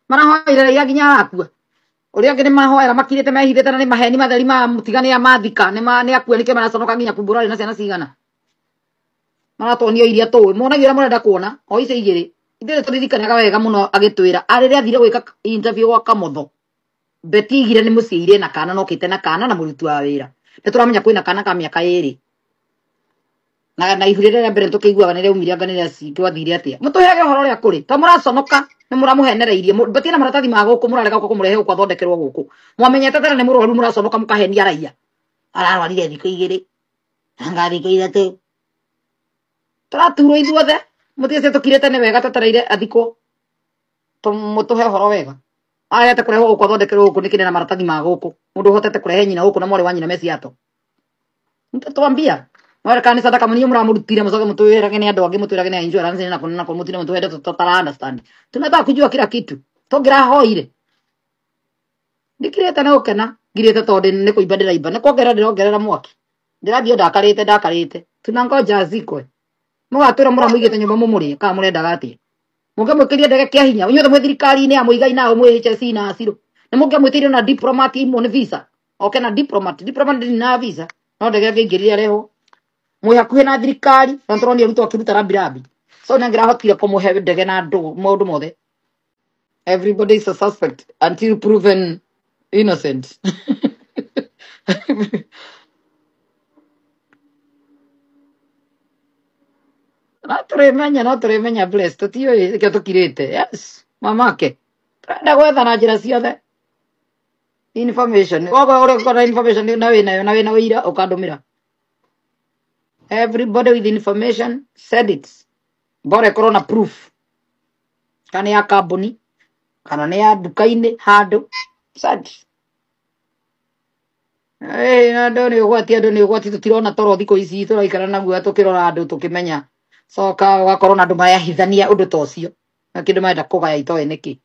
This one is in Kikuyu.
Marahoire Raila nginya arakua. Ũrĩa angĩ nĩ mahoera makirĩte mehithĩte na nĩ maheni matheri ma mũtigane mathika nĩ ma nĩ akua nĩkĩo maraconoka nginya kumbũra arĩ na ciana cigana. Maratuonia iria tũĩ monagia ũrĩa mũrenda kuona o icio igĩrĩ. Ithuĩ tũririkanaga wega mũno agĩtwĩra arĩrĩa athire gwĩka interview gwa Kamotho. Betty igire nĩ mũciĩire na kana nokĩte na kana na mũruti wa wĩra. Nĩ tũramenya kwĩna kana ka mĩaka ĩrĩ. Na ihu rĩrĩa rĩa mbere tũkĩiguaga nĩ rĩaumire anga nĩ rĩa gwathire atĩa. Mũtũheage ũhoro ũrĩa kũrĩ. To mũraconoka nĩ mũramũhenereirie. Betty na maratathi ma gũkũ mũrarega gũka kũmũrehe gũkũ athondekerwo gũkũ. Mwamenyete tene nĩ mũrwaru mũraconoka mũkahenia raia. Ararwarire thikũ igĩrĩ. Anga thikũ ithatũ. Tũraturwo ithuothe. Mũtige tũkirĩte nĩ wega twetereire athikwo. Mũtũhe ũhoro wega. Arete kũrehwo gũkũ athondekerwo gũkũ nĩkĩ na maratathi ma gũkũ. Mũndũ ũhotete kũrehe nyina gũkũ na mwarĩ wa nyina me Seattle. Mtatuambia. Mwere kana sadaka mwenyewe mramurutire mcoke mutwirage ni andu angi mutwirage ni insurance na kuna na mutire mutwende tutara understand. Tunataka kujua kila kitu. Tungirahoire. Ndikirete na gukena ngirite tondu ni kuimba ndiraimba ni kuongerera ndirongerera mwaki. Ndirathio ndakarite ndakarite. Tunangoja azikwe. Mugatwira muramuigite nyumba mumurie kana murendaga atia. Mũngĩamwĩkĩria ndege kĩa hinya inyuothe mwĩ thirikari-inĩ ya Muigai nao mwĩ HSC na Aciro. Nĩ mũngĩamwĩtĩirie na diplomat imwe nĩ visa. Oke na diplomat, diplomat ndĩrĩ na visa. No ndege angĩingĩrire arehwo. Mwĩ hakuhĩ na thirikari na tũronire Ruto akĩruta rambirambi. So nĩ angĩrahotire kũmũhe ndege na andũ maũndũ mothe. Everybody is a suspect until proven innocent. No tũrĩmenya no tũrĩmenya bless tũtiũĩ nĩkĩo tũkirĩte. Yes, mamake. Tũrenda gwetha na njĩra ciothe information. Wogo ũrĩa ũkorwo na information na wĩnayo na wĩna ũira ũkandũmĩra. Everybody with information said it. Bora ĩkorwo na proof. Kana nĩ ya kambuni kana nĩ ya nduka-inĩ handũ. Said. Na andũ nĩ ũgwati andũ nĩ ũgwati tũtirona toro thikũ ici tũraikara naguo tũkĩrora andũ tũkĩmenya. Coka ũgakorwo na andũ marahithania ũndũ ta ũcio. Na kĩndũ marenda kũgaya itoĩ nĩkĩ.